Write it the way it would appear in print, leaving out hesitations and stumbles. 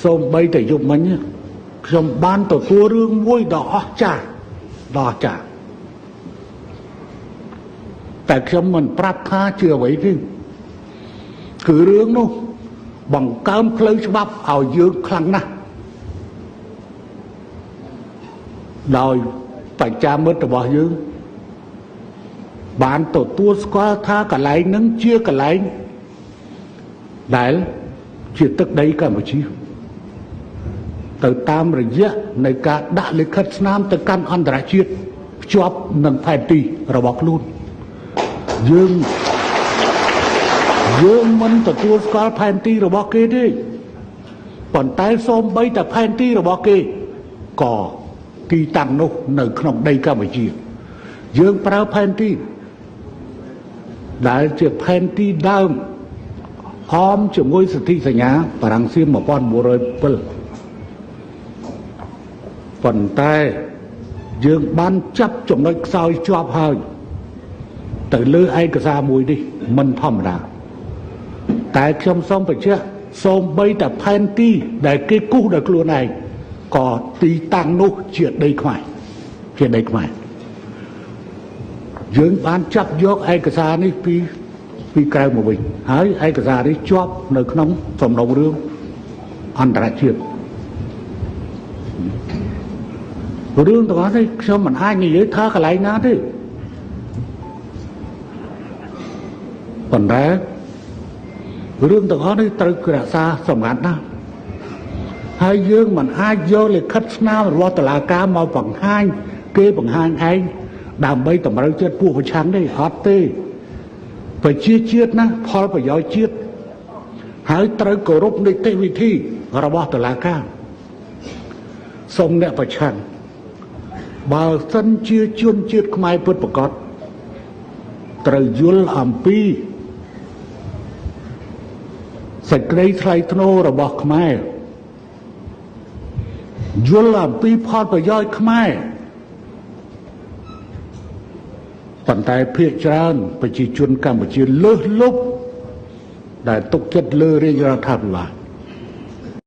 សូម្បីតែយប់មិញខ្ញុំបានទទួលរឿងមួយដ៏អស្ចារ្យដ៏អស្ចារ្យតែខ្ញុំមិនប្រាប់ថាជាអ្វីទេគឺរឿងនោះបង្កើនផ្លូវច្បាប់ឲ្យយើងខ្លាំងណាស់ដោយបច្ចាមិត្តរបស់យើងបានទទួលស្គាល់ថាកន្លែងហ្នឹងជាកន្លែងដែលជាទឹកដីកម្ពុជាទៅតាមរយៈនៃការដាក់លិខិតស្នាមទៅកាន់អន្តរជាតិភ្ជាប់នឹងផែនទីរបស់ខ្លួនយើងមិនទទួលស្គាល់ផែនទីរបស់គេទេប៉ុន្តែសូម្បីតែផែនទីរបស់គេក៏ទីតាំងនោះនៅក្នុងដីកម្ពុជាយើងប្រើផែនទីដែលជាផែនទីដើមអមជាមួយសន្ធិសញ្ញាបារាំងសៀម1907ប៉ុន្តែយើងបានចាប់ចំណុចខ្សោយជាប់ហើយទៅលើឯកសារមួយនេះមិនធម្មតាតែខ្ញុំសូមបញ្ជាក់សូម្បីតែផែនទីដែលគេគូសដោយខ្លួនឯងក៏ទីតាំងនោះជាដីខ្មែរជាដីខ្មែរយើងបានចាប់យកឯកសារនេះពីក្រៅមកវិញហើយឯកសារនេះជាប់នៅក្នុងសំណុំរឿងអន្តរជាតិរឿងទាំងអស់នេះខ្ញុំមិនអាចនិយាយថាកន្លែងណាទេប៉ុន្តែរឿងទាំងអស់នេះត្រូវរក្សាសម្ងាត់ណាស់ហើយយើងមិនអាចយកលិខិតស្នាមរបស់តុលាការមកបង្ហាញគេបង្ហាញឯងដើម្បីតម្រូវចិត្តពួកប្រឆាំងទេអត់ទេប្រជាជាតិណាផលប្រយោជន៍ជាតិហើយត្រូវគោរពនីតិវិធីរបស់តុលាការសូមអ្នកប្រឆាំងបើសិនជាជនជាតិខ្មែរពិតប្រាកដត្រូវយល់អំពីសេចក្តីថ្លៃថ្នូររបស់ខ្មែរយល់អំពីផលប្រយោជន៍ខ្មែរប៉ុន្តែភាគច្រើនប្រជាជនកម្ពុជាលើសលប់ដែលទុកចិត្តលើរាជរដ្ឋាភិបាល